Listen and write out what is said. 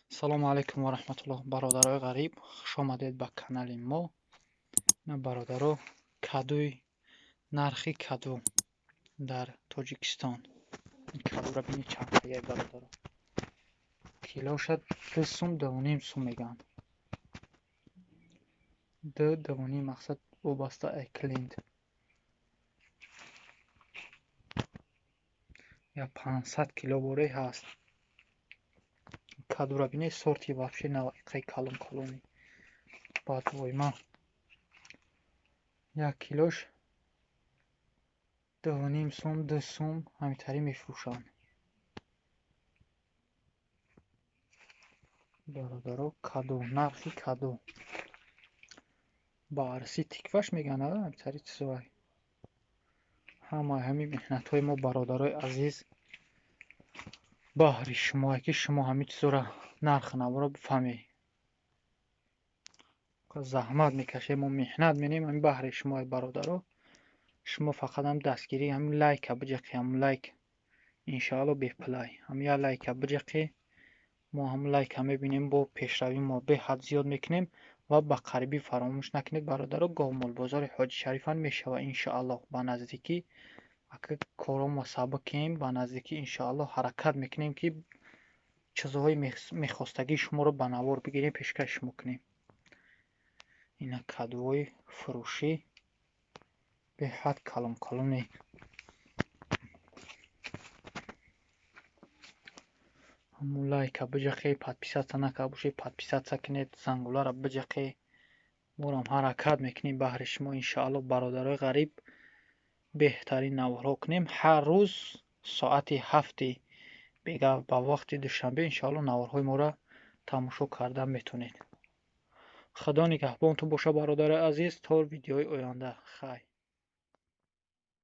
Салому алайкум ва раҳматуллоҳ, бародарои ғариб, хуш омадед ба канали мо. На бародаро, кадуи нархи каду дар Тоҷикистон. Кадура бинед чанд қаяй, бародаро. Килоша 2 сум, 2.5 сум мегӯянд. 2, 2.5, мақсад вобаста ай клиент. Я 500 кило боре ҳаст. Кадура бинед, сорти вообще нав, иқаи калон калони. Баъд войма як килош 2.5 сум, 2 сум ҳамитари мефурӯшанд. Бародаро, каду, нархи каду. Ба арси тикваш мегӯянд, ҳамитари чизоай. Ҳамаи ҳамин меҳнатҳои мо, бародарои азиз, баҳри шумое ки шумо ҳамин чизоро, нархи наворо бифаҳмед. Заҳмат мекашем, мо меҳнат менем ҳамин баҳри шумое, бародаро. Шумо фақат ҳам дастгирӣ, ҳамин лайка биҷақӣ, ҳамин лайк иншоалло бепулай. Ҳамин як лайка биҷақӣ, мо ҳамин лайка мебинем, бо пешравии мо беҳад зиёд мекунем ва ба қарибӣ фаромӯш накунед, бародаро, говмолбозори Ҳоҷи Шарифам мешавад иншоаллоҳ ба наздикӣ. Ака коромо сабукем, ба наздикӣ иншоаллоҳ ҳаракат мекунем ки чизҳои мехостагии шуморо ба навор бигирем, пешкаши шумо кунем. Ина кадуҳои фурӯшӣ беҳад калон калоне. Ҳамун лайка биҷақе, подписаться накарда бошед, подписаться кунед, зангуларо биҷақе. Морам ҳаракат мекунем баҳри шумо иншоаллоҳ, бародарои ғариб, беҳтарин наворҳо кунем. Ҳар рӯз соати 7 бега ба вақти Душанбе иншоаллоҳ наворҳои моро тамошо карда метавонед. Худо нигаҳбонтон боша, бародарои азиз, то видеои оянда. Хайр.